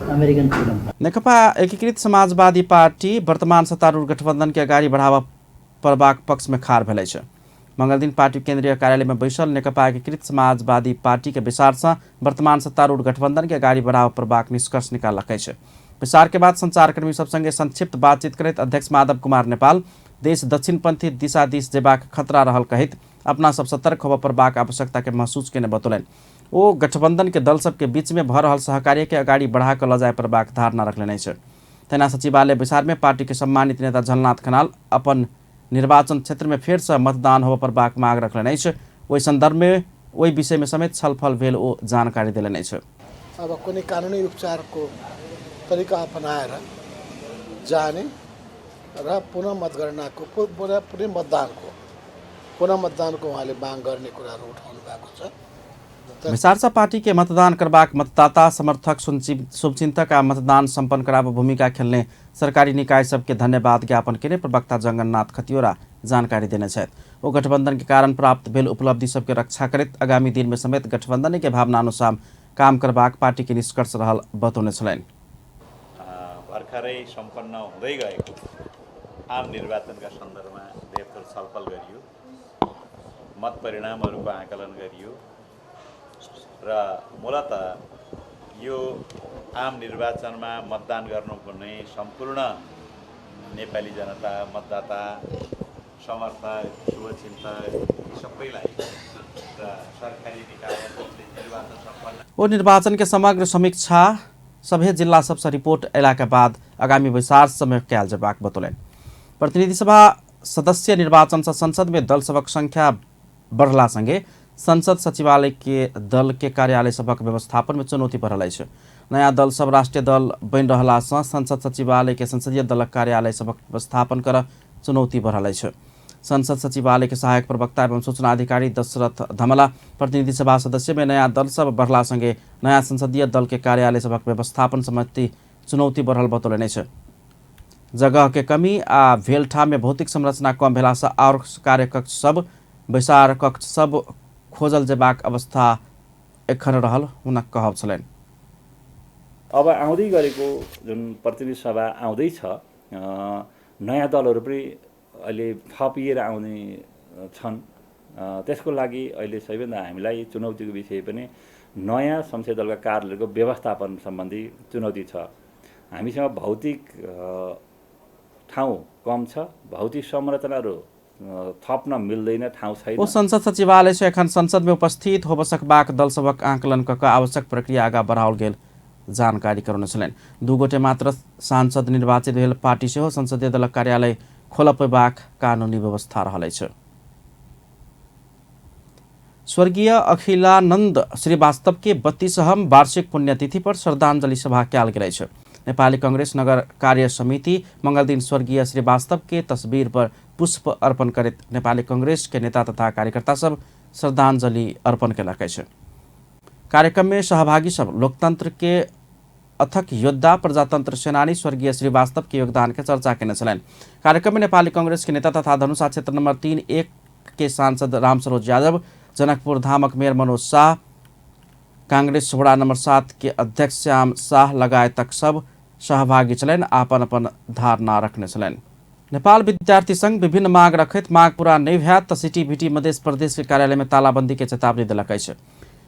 [SPEAKER 6] American freedom party.
[SPEAKER 1] Nekapa Ekikrit Samajwadi party वर्तमान सत्तारूढ़ गठबंधन के अगाडि बढ़ावा पड़बाक पक्ष में खाड़ भेल अछि। मंगलदिन पार्टी केंद्रीय कार्यालय में बैसल नेकपा एकीकृत समाजवादी पार्टी के बैसार से वर्तमान सत्तारूढ़ गठबंधन के अगाडि बढ़ावा पड़बाक निष्कर्ष निकाललक अछि। बैसार के बाद संचारकर्मी सब संगे संक्षिप्त बातचीत करैत अध्यक्ष माधव कुमार नेपाल देश दक्षिणपंथी दिशा दिस जेबाक खतरा रहल कहैत अपना सब सतर्क होबऽ पड़बाक आवश्यकता के महसूस केने बतौलनि। ओ गठबंधन के दल सबके बीच में भऽ रहल सहकार्य के अगाडि बढ़ा कऽ लऽ जाय पड़बाक धारणा रखलनि अछि। तहिना सचिवालय बैसार में पार्टी के सम्मानित नेता झलनाथ खनाल अपन निर्वाचन क्षेत्र में फेर से मतदान होबऽ पड़बाक माग रखलनि अछि। ओहि संदर्भ में ओहि विषय में समेत छलफल भेल ओ जानकारी देलनि अछि।
[SPEAKER 7] अब कुनै कानुनी उपचारको तरिका अपनाएर जाने र पुनः मतगणनाको पुनः मतदानको उहाँले माग गर्ने कुराहरू उठाउनु भएको छ।
[SPEAKER 1] विसारसा पार्टी के मतदान करबाक मतदाता समर्थक शुभचिंतक आ मतदान सम्पन्न कराब भूमिका खेलने सरकारी निकाय सबके धन्यवाद ज्ञापन केने प्रवक्ता जगन्नाथ खतिवड़ा जानकारी देने छथि। ओ गठबंधन के कारण प्राप्त भेल उपलब्धि सबके रक्षा करैत आगामी दिन में समेत गठबंधन के भावना अनुसार काम करबाक पार्टी के निष्कर्ष रहल बतौने छलनि।
[SPEAKER 8] भर्खरै सम्पन्न हुँदै गएको आम निर्वाचनका सन्दर्भमा धेरथोर छलफल गरियो, मत परिणामहरूको आकलन गरियो र मूलत यो आम निर्वाचनमा मतदान गर्नुपर्ने सम्पूर्ण नेपाली जनता, मतदाता, समर्थक, शुभचिन्तक सबैलाई र सरकारी निकाय निर्वाचन सम्पन्न
[SPEAKER 1] ओ निर्वाचन के समग्र समीक्षा सभे जिल्ला सबसे रिपोर्ट अयला के बाद आगामी बैसार समय कयल जेबाक बतौलनि। प्रतिनिधि सभा सदस्य निर्वाचन से संसद में दल सभक संख्या बढ़ला संगे संसद सचिवालय के दल के कार्यालय सभक व्यवस्थापन में चुनौती बढ़ल अछि। नया दल सब राष्ट्रीय दल बनि रहला सँ संसद सचिवालय के संसदीय दलक कार्यालय सभक व्यवस्थापन कर चुनौती बढ़ल अछि। संसद सचिवालय के सहायक प्रवक्ता एवं सूचना अधिकारी दशरथ धमला प्रतिनिधि सभा सदस्य में नया दल सब बढ़ला संगे नया संसदीय दल के कार्यालय सभक व्यवस्थापन समिति चुनौती बढ़ल बतौलनि अछि। जगह के कमी आ भेल ठाम में भौतिक संरचना कम भेला सँ आओर कार्यकक्ष सब बैसार कक्ष सब खोजल जेबाक अवस्था एखन रहल हुनक कहब छलनि।
[SPEAKER 8] अब आउँदै गरेको जुन प्रतिनिधि सभा आउँदैछ, नयाँ दलहरू पनि अहिले थपिएर आउने छन्। त्यसको लागि अहिले सबैभन्दा हामीलाई चुनौतीको विषय पनि नयाँ संसदीय दलका कार्यालयको व्यवस्थापन सम्बन्धी चुनौती छ। हामीसँग भौतिक ठाउँ कम छ, भौतिक संरचनाहरू थप्न मिल्दैन, ठाउँ छैन।
[SPEAKER 1] ओ संसद सचिवालय से एखन संसद में उपस्थित होब सकबाक दल सभक आकलन क आवश्यक प्रक्रिया आगा बढ़ाओल गेल जानकारी करौने छलनि। दू गोटे मात्र सांसद निर्वाचित भेल पार्टी सेहो संसदीय दलक कार्यालय खोल पेबाक कानूनी व्यवस्था रहल अछि। स्वर्गीय अखिलानंद श्रीवास्तव के 32वां वार्षिक पुण्यतिथि पर श्रद्धांजलि सभा कयल गेल अछि। नेपाली कांग्रेस नगर कार्य समिति मंगलदिन स्वर्गीय श्रीवास्तव के तस्वीर पर पुष्प अर्पण करैत नेपाली कांग्रेस के नेता तथा कार्यकर्ता सब श्रद्धांजलि अर्पण केलक अछि। कार्यक्रम में सहभागी सब लोकतंत्र के अथक योद्धा प्रजातंत्र सेनानी स्वर्गीय श्रीवास्तव के योगदान के चर्चा केने छलनि। कार्यक्रम में नेपाली कांग्रेस के नेता तथा धनुषा क्षेत्र नंबर 3-1 के सांसद रामसरोज यादव, जनकपुर धामक मेयर मनोज शाह, कांग्रेस वडा नंबर 7 के अध्यक्ष श्याम शाह लगायतक सब सहभागी छलनि, अपन अपन धारणा रखने छलनि। नेपाल विद्यार्थी संघ विभिन्न माग रखैत माग पूरा नहि भएत त सीटीभीटी मध्य प्रदेश के कार्यालय में तालाबंदी के चेतावनी देलक अछि।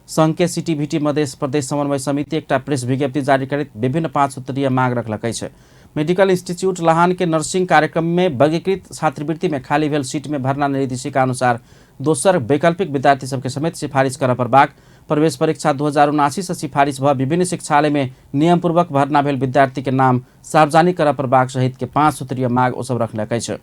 [SPEAKER 1] संघ के सीटीभीटी मध्य प्रदेश समन्वय समिति एकटा प्रेस विज्ञप्ति जारी करैत विभिन्न 5 सूत्रीय माग रखलक अछि। मेडिकल इंस्टीट्यूट लहान के नर्सिंग कार्यक्रम में वर्गीकृत छात्रवृत्ति में खाली भेल सीट में भर्ना निर्देशिका अनुसार दोसर वैकल्पिक विद्यार्थी सबके समेत सिफारिश करऽ पड़बाक, प्रवेश परीक्षा 2079 से सिफारिश भ विभिन्न शिक्षालय में नियमपूर्वक भर्ना भेल विद्यार्थी के नाम सार्वजनिक करऽ पड़बाक सहित के 5 सूत्रीय माग ओ सब रखलक अछि।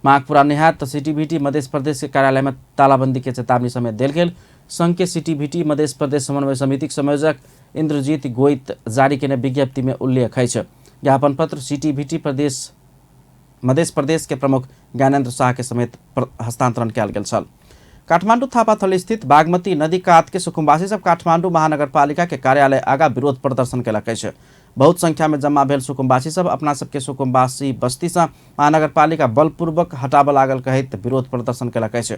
[SPEAKER 1] माग पूरा नहि हैत तऽ सीटीभीटी मध्य प्रदेश के कार्यालय में तालाबंदी के चेतावनी समेत देल गेल। संघ के सीटीभीटी मध्य प्रदेश समन्वय समितिक संयोजक इंद्रजीत गोइत जारी केने विज्ञप्ति में उल्लेख अछि। ज्ञापन पत्र सीटीभीटी प्रदेश मध्य प्रदेश के प्रमुख ज्ञानेन्द्र शाह के समेत हस्तांतरण कयल गेल छल। काठमांडू थापाथली स्थित बागमती नदी कात के सुकुम्बासी सब काठमांडू महानगरपालिका के कार्यालय आगा विरोध प्रदर्शन केलक अछि। बहुत संख्या में जमा भेल सुकुम्बासी सब अपना सबके सुकुम्बासी बस्ती से महानगरपालिका बलपूर्वक हटाबऽ लागल कहैत विरोध प्रदर्शन केलक अछि।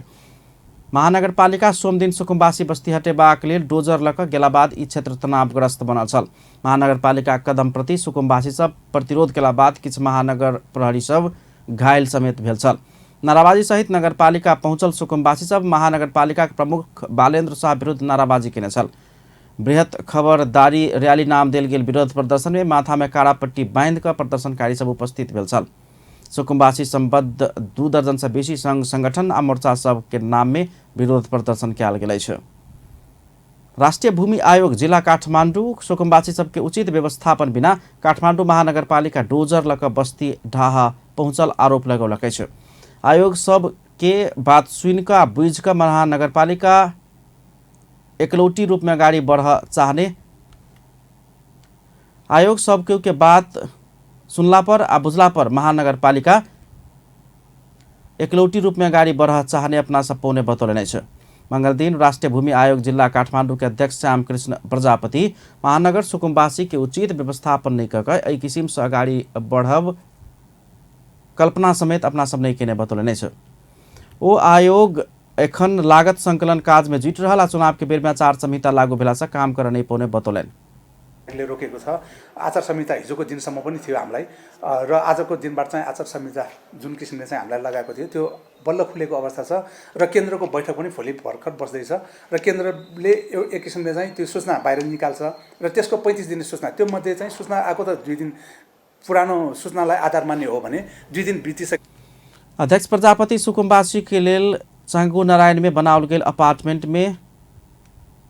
[SPEAKER 1] महानगरपालिका सोमदिन सुकुम्बासी बस्ती हटेबाक लेल डोजर लऽ कऽ गेला बाद ई क्षेत्र तनावग्रस्त बनल छल। महानगरपालिका कदम प्रति सुकुम्बासी सब प्रतिरोध केला बाद किछु महानगर प्रहरी सब घायल समेत भेल छल। नाराबाजी सहित नगरपालिका पहुँचल सुकुम्बासी सब महानगरपालिका के प्रमुख बालेन्द्र शाह विरुद्ध नाराबाजी केने छल। बृहत खबरदारी रैली नाम देल गेल विरोध प्रदर्शन में माथा में कारा पट्टी बांधि कऽ प्रदर्शनकारी सब उपस्थित भेल छल। सुकुम्बासी सम्बद्ध 2 दर्जन से बेसी संघ संगठन आ मोर्चा सब के नाम में विरोध प्रदर्शन कयल गेल अछि। राष्ट्रिय भूमि आयोग जिला काठमांडू सुकुम्बासी सबके उचित व्यवस्थापन बिना काठमांडू महानगरपालिका डोजर लऽ कऽ बस्ती ढाहा पहुँचल आरोप लगौलक अछि। आयोग सब के बात सुनि कऽ आ बुझि कऽ महानगरपालिका एकलौटी रूप में अगाडि बढ़ चाहने आयोग सब केहु के बात सुनला पर आ बुझला पर महानगरपालिका एकलौटी रूप में अगाडि बढ़ चाहने अपना सब पौने बतौलनि अछि। मंगलदिन राष्ट्रिय भूमि आयोग जिल्ला काठमाडौँ के अध्यक्ष श्यामकृष्ण प्रजापति महानगर सुकुम्बासी के उचित व्यवस्थापन नहि कऽ कऽ एहि किसिम से अगाडि बढ़ब कल्पना समेत अपना सब नहि केने बतौलनि अछि। ओ आयोग एखन लागत संकलन काज में जुटि रहल आ चुनाव के बेर में आचार संहिता लागू भेला से काम करऽ नहि पौने बतौलनि।
[SPEAKER 9] ले रोकेको छ। आचार संहिता हिजोको दिनसम्म पनि थियो हामीलाई र आजको दिनबाट चाहिँ आचार संहिता जुन किसिमले चाहिँ हामीलाई लगाएको थियो त्यो बल्ल खुलेको अवस्था छ र केन्द्रको बैठक पनि भोलि भर्खर बस्दैछ र केन्द्रले एक किसिमले चाहिँ त्यो सूचना बाहिर निकाल्छ र त्यसको 35 दिने सूचना, त्यो मध्ये चाहिँ सूचना आएको त 2 दिन पुरानो सूचनालाई आधार मान्ने हो भने 2 दिन बितिसक्यो।
[SPEAKER 1] अध्यक्ष प्रजापति सुकुम्बासी के लेल चांगू नारायण में बनाओल गेल अपार्टमेंट में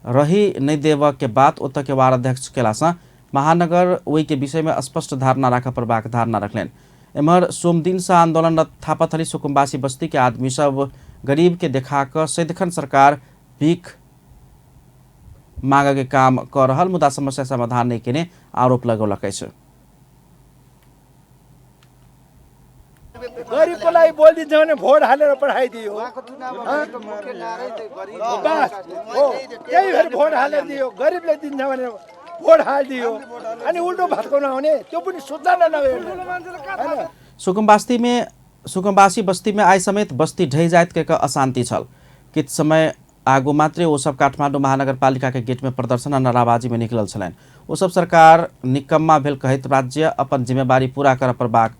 [SPEAKER 1] रही नहीं देव के बात ओतऽ के वार्ड अध्यक्ष केलासँ महानगर ओहि के विषय में स्पष्ट धारणा राखऽ पड़बाक धारणा रखलनि। एम्हर सोमदिन से आंदोलनरत थापाथली सुकुम्बासी बस्ती के आदमी सब गरीब के देखा कऽ सदिखन सरकार भीख मांग के काम कऽ रहल मुदा समस्या समाधान नहीं केने आरोप लगौलक अछि।
[SPEAKER 10] गरीबको लागि बोलिदिन्छ भने भोट हालेर पठाइदियो, बस हो त्यही भएर भोट हालेर दियो। गरिबले दिन्छ भने भोट हालिदियो अनि उल्टो भत्काउन आउने त्यो पनि सोच्दा नभए।
[SPEAKER 1] सुकुम्बासी बस्ती में आइ समेत बस्ती ढहि जाइत के अशान्ति छल। किछु समय आगू मात्रै ओ सब काठमाडौँ महानगरपालिका के गेट में प्रदर्शन आ नाराबाजी में निकलल छलनि। ओ सब सरकार निकम्मा भेल कहैत राज्य अपन जिम्मेवारी पूरा करऽ पड़बाक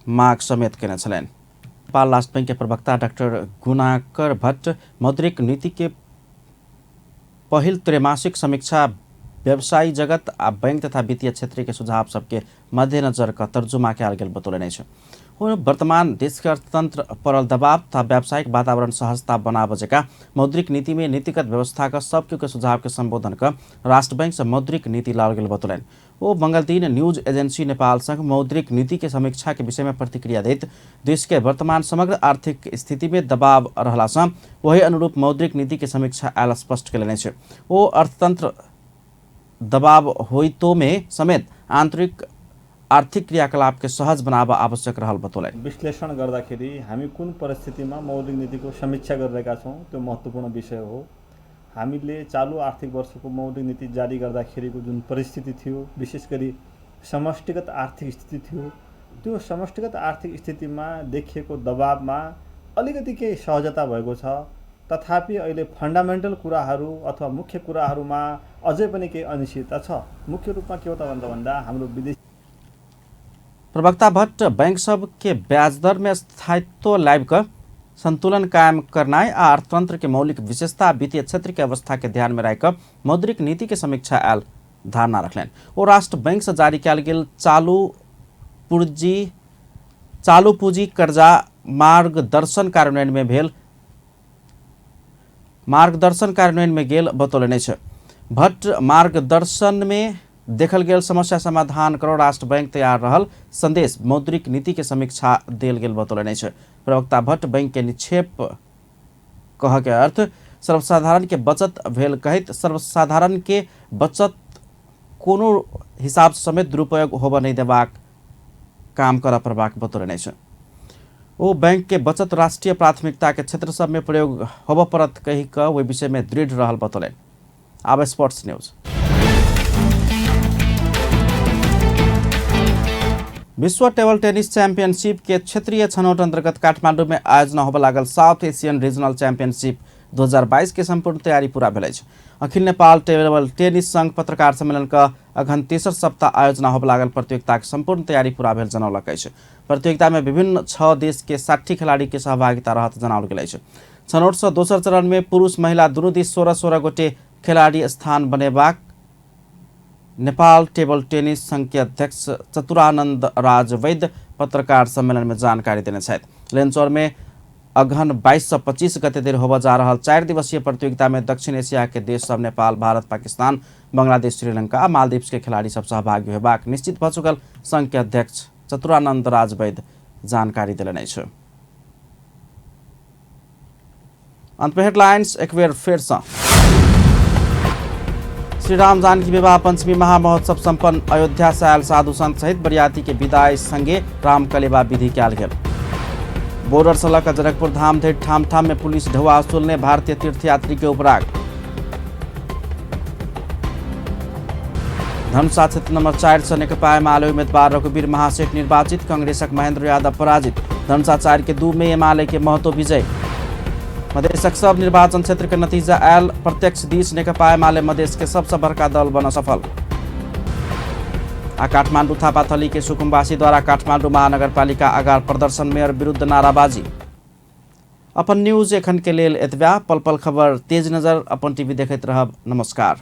[SPEAKER 1] माग समेत केने छलनि। नेपाल राष्ट्र बैंक के प्रवक्ता डाक्टर गुणाकर भट्ट मौद्रिक नीति के पहिल त्रैमासिक समीक्षा व्यवसायी जगत आ बैंक तथा वित्तीय क्षेत्र के सुझाव सबके मध्यनजर क तर्जुमा कयल गेल बतौलनि अछि। ओ वर्तमान देश के अर्थतंत्र पड़ल दबाव तथा व्यावसायिक वातावरण सहजता बनाबऽ जकाँ मौद्रिक नीति में नीतिगत व्यवस्था क सब के सुझाव के संबोधन क राष्ट्र बैंक से मौद्रिक नीति लाओल गेल बतौलनि। ओ मंगलदिन न्यूज एजेंसी नेपाल संग मौद्रिक नीति के समीक्षा के विषय में प्रतिक्रिया दैत देश के वर्तमान समग्र आर्थिक स्थिति में दबाव रहला सँ वही अनुरूप मौद्रिक नीति के समीक्षा आयल स्पष्ट केलनि अछि। ओ अर्थतंत्र दबाव होइतो में समेत आंतरिक आर्थिक क्रियाकलाप के सहज बनाब आवश्यक रहल बतौलनि।
[SPEAKER 11] विश्लेषण गर्दाखेरि हामी कुन परिस्थितिमा मौद्रिक नीतिको समीक्षा गरिरहेका छौँ त्यो महत्त्वपूर्ण विषय हो। हामीले चालु आर्थिक वर्षको मौद्रिक नीति जारी गर्दाखेरिको जुन परिस्थिति थियो, विशेष गरी समष्टिगत आर्थिक स्थिति थियो, त्यो समष्टिगत आर्थिक स्थितिमा देखिएको दबावमा अलिकति केही सहजता भएको छ। तथापि अहिले फन्डामेन्टल कुराहरू अथवा मुख्य कुराहरूमा अझै पनि केही अनिश्चितता छ। मुख्य रूपमा के हो त भन्दा हाम्रो विदेशी
[SPEAKER 1] प्रवक्ता भट्ट बैंक सब के ब्याज दर में स्थायित्व लाबि कऽ संतुलन कायम करनाइ आ अर्थतंत्र के मौलिक विशेषता वित्तीय क्षेत्र के अवस्था के ध्यान में राखि कऽ मौद्रिक नीति के समीक्षा आयल धारणा रखलनि। ओ राष्ट्र बैंक से जारी कयल गेल चालू पूंजी कर्जा मार्गदर्शन कार्यान्वयन में गेल बतौलनि अछि। भट्ट मार्गदर्शन में देखल गेल समस्या समाधान करो राष्ट्र बैंक तैयार रहल संदेश मौद्रिक नीति के समीक्षा देल गेल बतौलनि अछि। प्रवक्ता भट्ट बैंक के निक्षेप कह के अर्थ सर्वसाधारण के बचत भेल कहैत सर्वसाधारण के बचत कोनो हिसाब समेत दुरुपयोग होबऽ नहि देबाक काम करऽ पड़बाक बतौलनि अछि। ओ बैंक के बचत राष्ट्रीय प्राथमिकता के क्षेत्र सब में प्रयोग होबऽ पड़त कहि कऽ ओहि विषय में दृढ़ रहल बतौलनि। आब स्पोर्ट्स न्यूज। विश्व टेबल टेनिस चैंपियनशिप के क्षेत्रीय छनौट अंतर्गत काठमांडू में आयोजना होबय लागल साउथ एशियन रीजनल चैंपियनशिप 2022 के संपूर्ण तैयारी पूरा भेल अछि। अखिल नेपाल टेबल टेनिस संघ पत्रकार सम्मेलन क अघन तेसर सप्ताह आयोजना होबय लागल प्रतियोगिता के संपूर्ण तैयारी पूरा भेल जनौलक अछि। प्रतियोगिता में विभिन्न 6 देश के 60 खिलाड़ी के सहभागिता रहत जनाओल गेल अछि। छनौट से दोसर चरण में पुरुष महिला दुनू दिस 16-16 गोटे खिलाड़ी स्थान बनेबाक नेपाल टेबल टेनिस संघ के अध्यक्ष चतुरानंद राज वैद्य पत्रकार सम्मेलन में जानकारी देने छथि। लेनचौर में अगहन 22 से 25 गते धरि होबय जा रहल 4 दिवसीय प्रतियोगिता में दक्षिण एशिया के देश सब नेपाल, भारत, पाकिस्तान, बांग्लादेश, श्रीलंका आ मालदीव्स के खिलाड़ी सब सहभागी होबाक निश्चित भ चुकल संघ के अध्यक्ष चतुरानंद राज वैद्य जानकारी देलनि अछि। अंत में हेडलाइंस एक बेर फेर सँ। श्री राम जानकी विवाह पंचमी महामहोत्सव सम्पन्न। अयोध्या से आयल साधु संत सहित बरियाती के विदाई संगे रामकलेवा विधि कयल गेल। बॉर्डर से लऽ कऽ जनकपुर धाम धरि ठाम ठाम में पुलिस ढौआ वसूलने भारतीय तीर्थयात्री के उपराग। धनुषा क्षेत्र नंबर 4 से नेकपा एमाले उम्मीदवार रघुवीर महासेठ निर्वाचित। कांग्रेसक महेंद्र यादव पराजित। धनुषा 4 के 2 में एमाले के महतो विजय। मधेशक सब निर्वाचन क्षेत्र के नतीजा आयल प्रत्यक्ष दिस नेकपा एमाले मधेश के सबसे बड़का दल बन सफल। आ काठमांडू थापाथली के सुकुम्बासी द्वारा काठमांडू महानगरपालिका आगार प्रदर्शन, मेयर विरुद्ध नाराबाजी। अपन न्यूज एखन के लेल एतबा। पल पल खबर तेज नजर अपन टीवी देखैत रहब। नमस्कार।